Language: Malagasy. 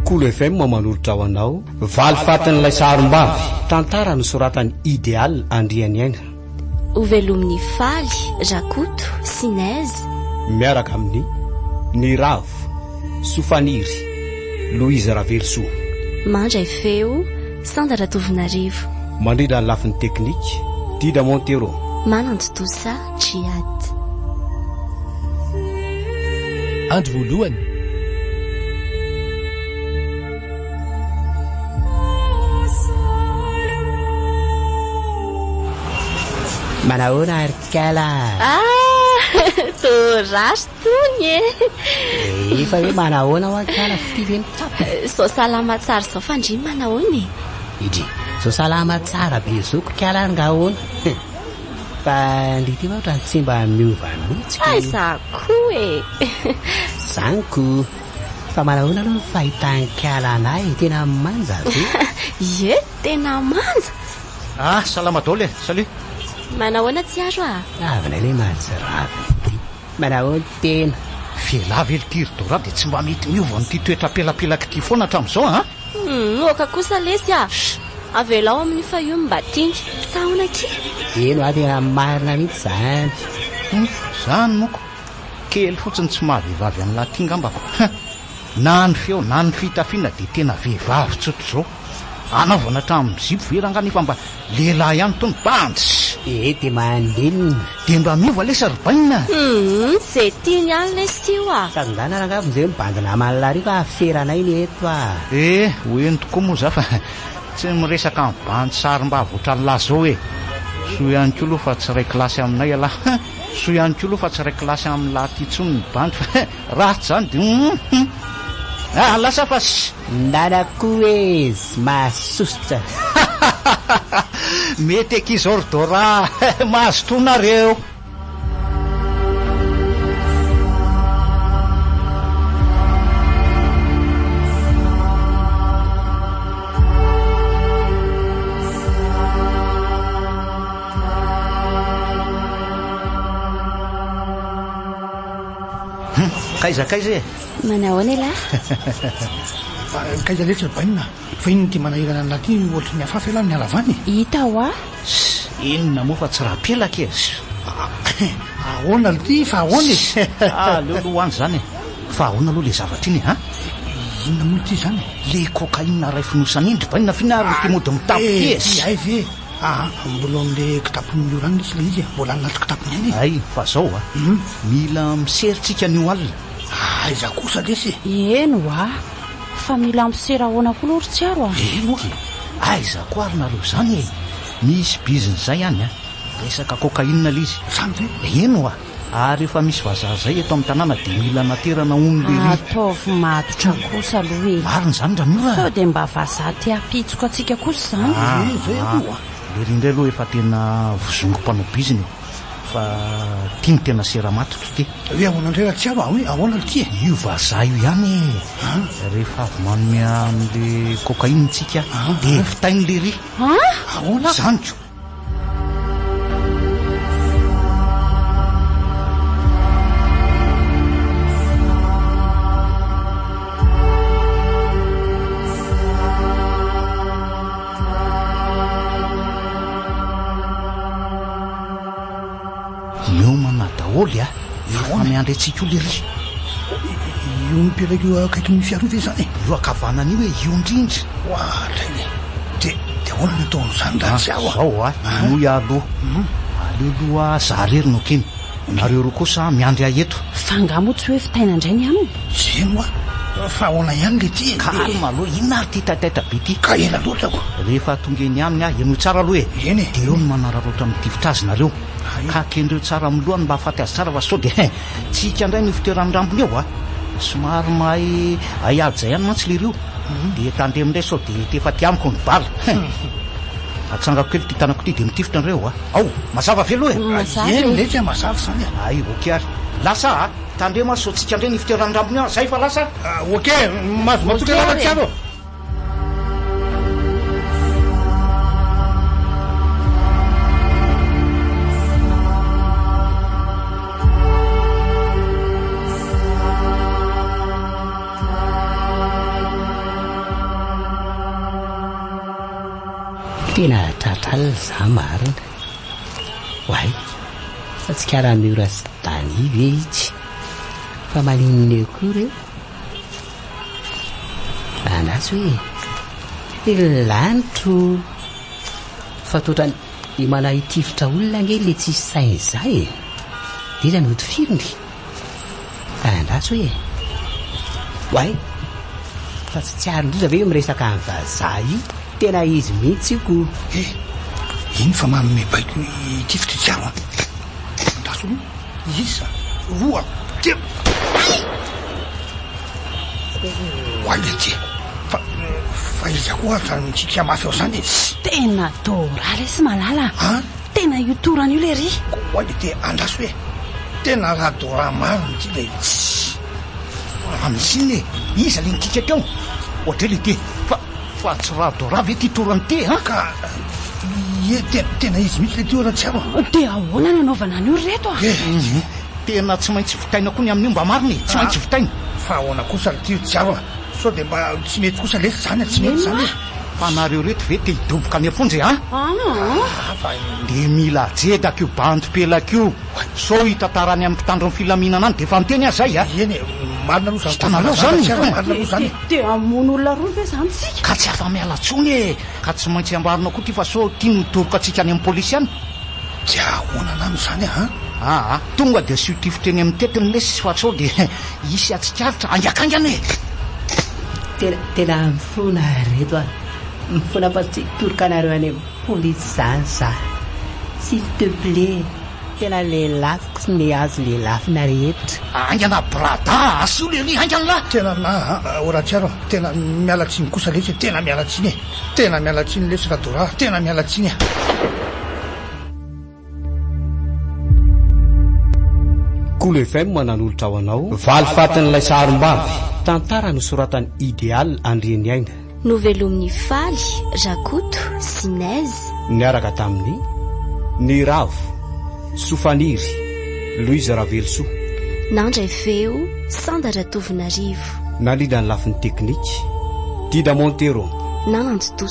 Kolo FM manolotra ho anao Valifatin'ilay sarom-bavy, tantara nosoratan'i Ideal Andrianiaina. Hovelomin'i Faly, Rakoto, sy Nez. Miaraka amin'ny Niravo, Sofaniry, Louise Ravelosoa. Mandray feo, Sanda Ratovonarivo. Mandrindra ny lafiny teknika, Dida Montero. Manantontosa, Djihad. Andro voalohany. Manahoana ry kala? Ah! Toa rary tony e! Efa hoe manahoana hoa kala f'ity ve no tsapa e? Zao salama tsara zao fa ndry manahoana e? Idry, zao salama tsara be zao ko kala ary nga ahoana? Fa ndry ity va ohatran'ny tsy mba miova mihitsy ko. Aiza koa e! Zany ko! Fa manahoana aloha ny fahitan'i kala anah e? Tena manja ve? Ie, tena manja! Ah, salama daholo e! Salut! Manahoana Tsiaro a! Avinay le mahatsiravina ity. Manahoana tena? F'elah ve l'ty ry Dora dia tsy mba mety miova an'ity toetra pelapelaka ity foana hatramin'izao an? Humm, oka kosa lesy a! Avelao amin'io fa io no mba tiany. Sa ahoana akia? Eny hoa tena marina mihitsy izany. Humm, zany moko. Kely fotsiny tsy maha vehivavy an'lah ty ngamba fa hein! Na ny feo na ny fitafiana dia tena vehivavy tsotr'izao. Anaovana hatramin'ny zipo ve rangaha nefa mba lehilahy ihany itony bandy! Ee dia maninona? Dia mba miova lesy ry bainina a! Humm, ze tiany ihany lesy io a! Sady ndana rangaha vonjeo ny bandy naman'lah ry fa feranay ny eto a! Ee, ho eny tokoa moa za fa tsy miresaka amin'ny bandy sarim-bavy ohatran'lah zao e! Soa ihany koa aloha fa tsy iray kilasy aminay ialahy hein! Soa ihany koa aloha fa tsy iray kilasy amin'lah ty intsony ny bandy fa hein! Raha tsy izany dia hum! Ah, lasa fa ss! Ndana koa izy mahasosotra. Mety akia zao ry Dora a! Mazotoa nareo! Hum, kaiza kaiza e? Manahoana elah? Kaiza letsy ry bainina? Fa inona ity manahirana an'lah ity ohatry ny hafahafa elah miala avy any e? Hita hoa. Ss, inona moa fa tsy raha pelaka e? Ss. Ahoana ity fa ahoana e? Aleo aloha ho any izany e. Fa ahoana aloha ilay zavatra iny e, ha? Inona moa ity izany e? Ilay cocaïne iray fonosana iny ry bainina f'inona ary ity mody mitapy ity e? Ity hay ve? Aa, mbola ao amin'ilay kitapon'i Miora any lesy ilay izy e, mbola any anaty kitapony any e. Hay, fa zao a, mila misery tsika anio alina. Aiza kosa lesy e? Eny hoa, fa mila misery ahoana koa aloha ry Tsiaro a? Eny hoa, aiza koa ary nareo izany e? Misy bizina izay any a, resaka cocaïne ilay izy. Izany ve? Eny hoa. Ary efa misy vazaha zay eto amin'ny tanàna dia mila naterana hono lery. Ataovy matotra kosa aloha e. Marina izany Ramiora a. Sao dia mba vazaha te hampihitsoka antsika kosa izany. Ah, ah, lery indray aloha efa tena vozongo mpanao bizina e. Fa ty no tena sera matotra ity. Hoe ahoana indray Ratsiaro a? Hoe ahoana ity e? Io vazaha io ihany e. Rehefa avy manome an'le cocaïne tsika dia vitainy lery. Ahoana? Zany ko. Miomana daholo a! Efa miandry antsika io lery. Io mipetraka eo akaikin'ny fiara io ve izany e? Io ankavanana io e, io indrindra. Oadray e! Dia dia ahoana no atao amin'izany raha tsy aho a? Zao a, henoy aho aloha. Aleo aloha za irery no akeny. Nareo roa kosa miandry ahy eto. Fa angaha moa tsy hoe vitaina indray ny aminy? Tsy heno aho. Fa ahoana ihany le ty e? Calme aloha, inona ary ity taitaitra be ity? Ka ela loatra ko. Rehefa tonga eny aminy aho, henoy tsara aloha e. Eny e. Dia eo no manararaotra mitifitra azy nareo. Ka kendreo tsara amin'ny lohany mba hahafaty azy tsara fa sao dia tsy hika indray ny fitoeran'ny rambony eo a! Somary mahay haiady izay ihany mantsy lery io. Dia tandremo indray sao dia efa aty amiko ny bala. Atsangako kely ity tanako ity dia mitifitra nareo a! Ao! Mazava ve aloha e? Mazava e! Eny letsy a, mazava izany e! Hay, ok ary. Lasa a! Tandremo ary sao tsy hika indray ny fitoeran'ny rambony eo a! Zay fa lasa! Ok, mahazo matoky ianao Ratsiaro. Tena tratra alina za marina. Oay, fa tsy karaha Miora sy Dany ve itsy? Fa maninona eo koa reo? Andraso e! Ry lanitro! Fa toa ohatran'ny manahy hitifitra olona ange le tsisy saina izay e! Dia iza no hotifiriny? Andraso e! Oay! Fa tsy tsiaron-doza ve io miresaka an'i vazaha io? Tena izy mihitsy io ko! He! Iny fa manome baiko hitifitra i Tsiaro an! Andraso aloha! Isa, roa, telo! Hay! Oay le ty! Fa, fa iza koa ary zany mikiky mafy ao zany e? Tena Dora lesy malala a! Tena io torana io lery! Oay le ty! Andraso e! Tena raha Dora marina ity le tsy. Amin'izay inona e? Iza le nikiky teo? Oadray le ty! Fa, fa tsy raha Dora ve ity torana ity an? Ka, ie, tena, tena izy mihitsy le ty ora Tsiaro a! Dia ahoana no anaovana an'io ry reto a? Eh! Tena tsy maintsy vitaina koa ny amin'io mba marina e! Tsy maintsy vitaina! Fa ahoana kosa ry ty ry Tsiaro a? Sao dia mba tsy mety kosa lesy zany a, tsy mety zany e! Fa nareo reto ve te hidoboka any am-ponja e an? Aa! Fa. Dia mila ajedaka io bandy pelaka io sao hitantara any amin'ny mpitandro ny filaminana any dia efa niteny aho zay a! Eny e, marina aloha zany Hitanareo zany? Tsiaro marina aloha zany e! Dia hamono olona roa ve zany tsika? Ka tsy afa-miala tsony e! Ka tsy maintsy ambarina koa ty fa sao ty no hitoroka antsika any amin'ny polisy any. Dia ahoana nano zany a? Aa! Tonga dia asio tifitra eny amin'ny tetiny lesy fa sao dia hisy hatsikaritra haingakaingana e! Tena tena mifona reto a! Mifona fa tsy hitoroka anareo any amin'ny polisy zany za! S'il te plait! Tena lelafiko sy ny azo lelafina rehetra. Haingana brada! Asio lery haingana lah! Tena na a! Oratsiaro a! Tena miala tsiny kosa lesy e! Tena miala tsiny e! Tena miala tsiny lesy Radora a! Tena miala tsiny a! Kolo FM nanolotra ho anao Valifatin'ilay sarom-bavy, tantara nosoratan'i Ideal Andrianiaina. Novelomin'i Faly, Rakoto sy Nez. Niaraka tamin'i Niravo, Sofaniry, Louise Ravelosoa. Nandray feo, Sanda Ratovonarivo. Nandrindra ny lafiny teknika, Dida Montero. Nanantontosa.